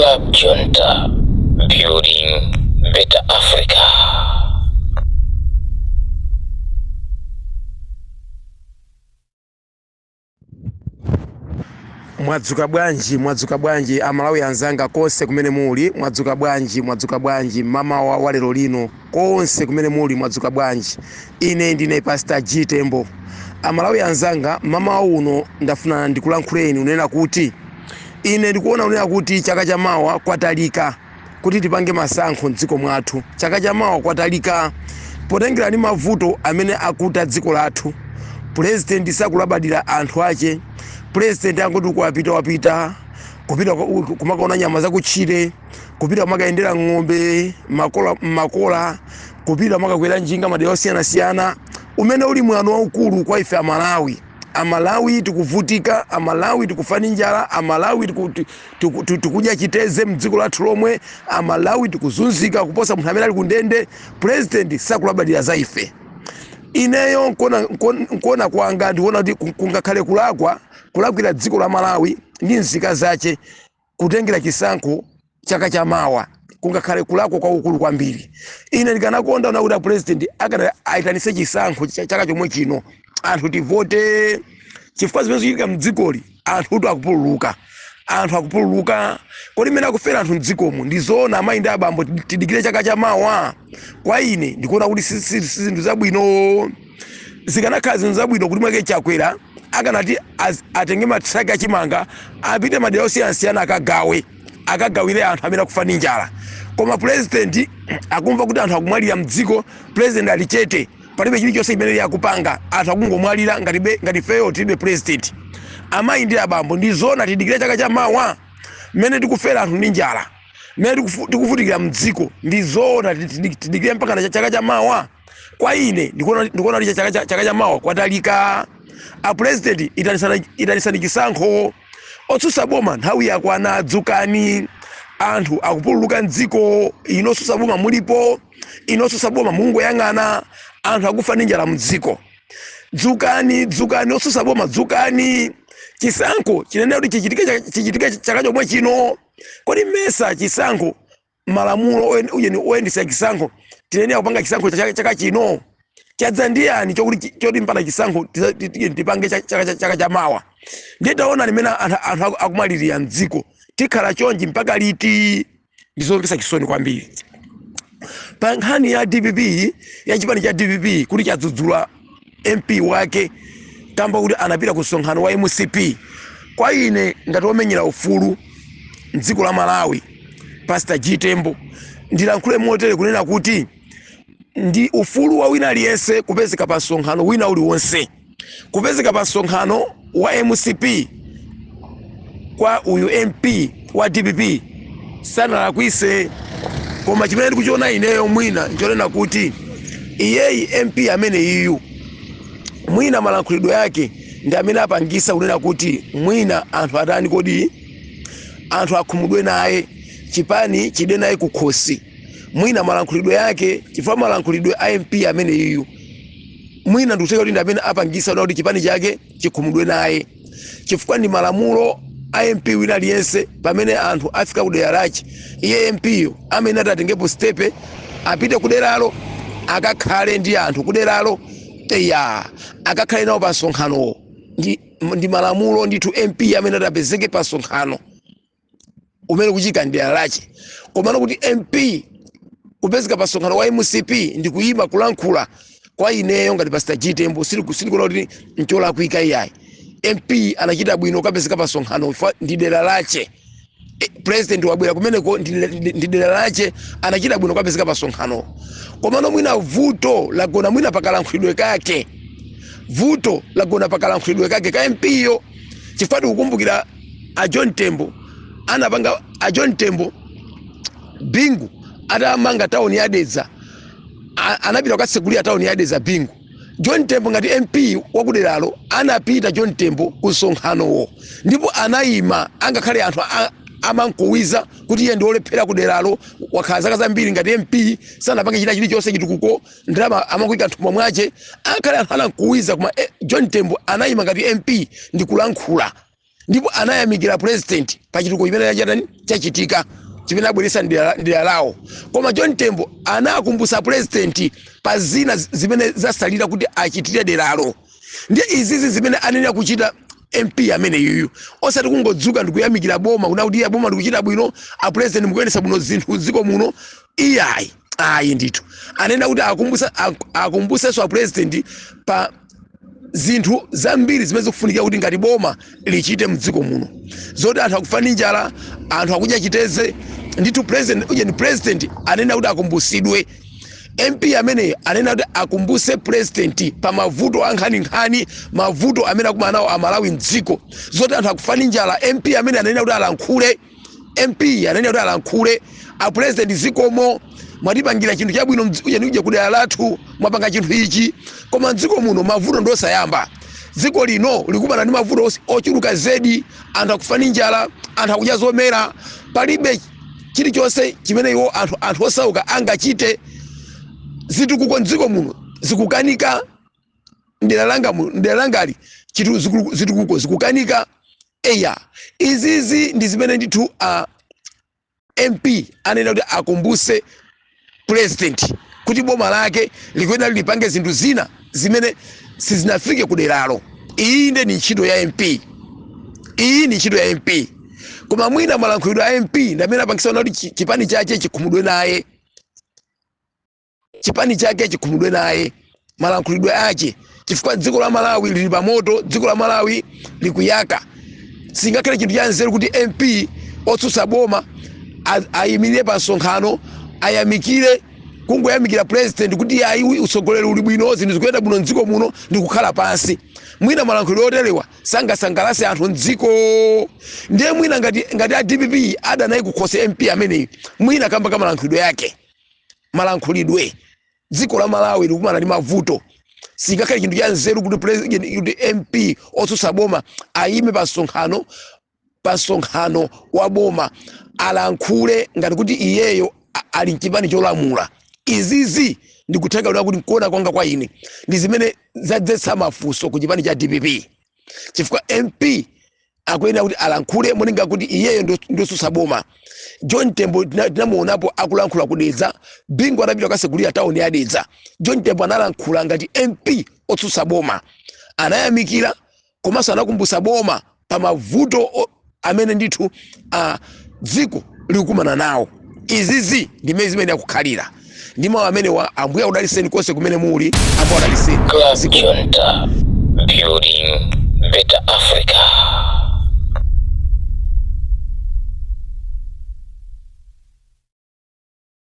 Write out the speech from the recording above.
Club Junta, building better Africa. Mwadzuka bwanji? Mwadzuka bwanji, Amalawi anzanga konse kumene muli? Mwadzuka bwanji? Mwadzuka bwanji mamawa wa lero lino? Konse kumene muli, mwadzuka bwanji? Ine ndine Pastor G Tembo. Amalawi anzanga, mamawa uno ndafuna ndikulankhuleni unena kuti ine ndikuona unena kuti chaka chamawa kwatalika kuti tipange masankho mdziko mwathu. Chaka chamawa kwatalika potengera ndi mavuto amene akuta dziko lathu. Purezidenti sakulabadira anthu ache. Purezidenti angoti kuwapita wapita, kupita kumakaona nyama zakutchire, kupita kumakayendera ng'ombe makola makola, kupita kumakakwera njinga madera osiyanasiyana, umene uli mwano waukulu kwa ife Amalawi. Amalawi tikuvutika, Amalawi tikufa ndi njala, Amalawi tikudya chiteze mdziko lathu lomwe, Amalawi tikuzunzika kuposa munthu amene ali kundende. Purezidenti sakulabadira za ife. Ineyo nkuona kwanga ndikuona kuti kungakhale kulakwa, kulakwira dziko la Malawi ndi nzika zache kutengera chisankho chaka chamawa, kungakhale kulakwa kwakukulu kwambiri. Ine ndikanakonda ona kuti president akana ayitanise chisankho chaka chomwe chino, anthu tivote, chifukwa zimene zikuchitika mdzikoli, anthu akupululuka, anthu akupululuka. Kodi mmene akufera anthu mdzikomo ndi zoona, amayi ndi abambo, tidikire chaka chamawa? Kwa ine ndikuona kuti si zinthu zabwino. Zikanakhala zinthu zabwino kuti mwake Chakwera akanati atenge matraki achimanga, apite madera osiyanasiyana, akagawe, akagawire anthu amene akufa ndi njala. Koma president akumva kuti anthu akumwalira mdziko, president ali chete, palibe chilichonse chimene iye akupanga. Anthu akungomwalira ngati feyo tilibe president. Amayi ndi abambo, ndi zoona tidikire chaka chamawa mmene tikufera anthu ndi njala, mmene tikuvutikira mdziko? Ndi zoona tidikire mpaka na chaka chamawa? Kwa ine ndikuona kuti chaka chamawa kwatalika. A president, itanisani chisankho. Otsutsa boma, nthawi yakwana, dzukani. Anthu akupululuka mdziko. Ino otsutsa boma mulipo, ino otsutsa boma mungoyang'ana anthu akufa ndi njala mdziko. Dzukani, dzukani, otsutsa boma, dzukani. Chisankho chinene kuti chichitike chaka chomwe chino. Kodi mesa chisankho, malamulo oyendetsa chisankho, tinene kupanga chisankho chaka chino? Chadza ndiyani choti mpaka chisankho tipange chaka chamawa? Ndiye taona limene anthu akumalirira mdziko. Tikhala chonchi mpaka liti? Ndizomvetsa chisoni kwambiri. Pa nkhani ya DPP, ya chipani cha DPP kuti chadzudzula MP wake kamba kuti anapita ku msonkhano wa MCP, kwa ine ngati womenyera ufulu mdziko la Malawi, Pastor G Tembo, ndilankhule motere kunena kuti ndi ufulu wa wina aliyense kupezeka pa msonkhano wina uliwonse. Kupezeka pa msonkhano wa MCP kwa uyu MP wa DPP sanalakwise. Koma chimene ndikuchiona ineyo mwina nchonena kuti iyeyi MP amene iyu, mwina malankhulidwe yake ndi amene apangisa kunena kuti mwina anthu atani, kodi anthu akhumudwe naye, chipani chide naye kukhosi. Mwina malankhulidwe yake, chifukwa malankhulidwe a MP amene iyu mwina ndikutheka kuti ndi amene apangisa kuti chipani chake chikhumudwe naye, chifukwa ndi malamulo a MP wina aliyense, pamene anthu afika ku dera lache, iye MP yo amene ati atengepo step, apite ku deralo, akakhale ndi anthu ku deralo, eya, akakhale nawo pa msonkhanowo. Ndi malamulo ndithu MP amene ati apezeke pa msonkhano umene kuchitika ndi dera lache. Komano kuti MP kupezeka pa msonkhano wa MCP ndi kuyima kulankhula, kwa ineyo ngati Pastor G Tembo sindikuona kuti ncholakwika iyayi. MP anachita bwino kapezeka pa msonkhano ndi dera lache. President wabwera kumeneko, ndi dera lache, anachita bwino kapezeka pa msonkhano. Komano mwina vuto lagona mwina pakalankhulidwe kake, vuto lagona pakalankhulidwe kake ka MP yo, chifukwa tikukumbukira a John Tembo anapanga, a John Tembo, Bingu atamanga tawuni ya Dedza, anapita kukatsekulira tawuni ya Dedza Bingu. John Tembo ngati MP wakuderalo anapita John Tembo ku msonkhanowo ndipo anayima, angakhale anthu amankuwiza kuti iye ndi wolephera kuderalo, wakhala zaka zambiri ngati MP sanapange china chilichonse chitukuko, ndalama amakuyika mthumba mwache, angakhale anthu anankuwiza, koma John Tembo anayima ngati MP ndi kulankhula. Ndipo anayamikira president pa chitukuko chimene chatani, chachitika, chimene abweresa ndera lawo. Koma John Tembo anakumbutsa president pa zina zimene zasalira kuti achitire deralo. Ndiye izizi zimene anenera kuchita MP amene yuyu, osati kungodzuka ndikuyamikira boma kuna kuti iya, boma ndikuchita bwino, a president mukuyendesa bwino zinthu dziko muno. Iyayi, ayi ndithu, anena kuti akumbusenso a president pa zinthu zambiri zimene zikufunikira kuti ngati boma lichite mdziko muno, zoti anthu akufa ndi njala, anthu akudya chiteze. Ndithu president uje ni president anena kuti akumbusidwe. MP amene anena kuti akumbuse president pa mavuto ankhaninkhani, mavuto amene akumana nawo Amalawi mdziko, zoti anthu akufa ndi njala. MP amene anena kuti alankhule, MP anena kuti alankhule: "A president, zikomo, mwatipangira chinthu chabwino uje uje kudera lathu, mwapanga chinthu ichi." Koma mdziko muno mavuto ndosayamba. Dziko lino likumana ndi mavuto ochuluka zedi. Anthu akufa ndi njala, anthu akudya zomera, palibe chilichonse chimene iwo anthu osauka angachite. Zitukuko mdziko muno zikukanika. Mdera langa mdera langali zitukuko zikukanika. Eya, izizi ndi zimene ndithu a MP anena kuti akumbuse president, kuti boma lake likuyenera lipange zinthu zina zimene sizinafike kuderalo. Iyi nde ni ntchito ya MP, iyi ni ntchito ya MP. Koma mwina malankhulidwe a MP ndi amene apangisa kuti chipani chake chikhumudwe naye, chipani chake chikhumudwe naye, malankhulidwe ake, chifukwa dziko la Malawi lili pamoto, dziko la Malawi likuyaka. Singakhale chinthu cha nzeru kuti MP otsutsa boma ayimirire pa msonkhano, ayamikire, kungoyamikira president kuti ayi, utsogoleri uli bwino, zinthu zikuyenda bwino mdziko muno, ndi kukhala pansi. Mwina malankhulidwe oterewa sangasangalase anthu mdziko. Ndiye mwina ngati a DPP adanayi kukhosa MP ameneyi, mwina kamba ka malankhulidwe yake, malankhulidwe. Dziko la Malawi likumana ndi mavuto. Singakhale chinthu cha nzeru kuti president, kuti MP otsutsa boma ayime pa msonkhano wa boma, alankhule ngati kuti iyeyo ali mchipani cholamula. Izizi ndikutheka kuti, nkuona kwanga kwa ine, ndi zimene zadzetsa mafunso ku chipani cha DPP, chifukwa MP akuyenera kuti alankhule monga kuti iyeyo ndiotsutsa boma. John Tembo tinamuonapo akulankhula kudedza, Bingu atapita kukasegulira tawuni ya Dedza. John Tembo analankhula ngati MP otsutsa boma, anayamikira komanso anakumbutsa boma pa mavuto amene ndithu dziko likukumana nawo. Izizi ndimene zimene akukhalira. Ndi mawu amene wa Ambuye akudalitseni konse kumene muli. Ambuye akudalitseni. Club Ziko. Junta, building better Africa.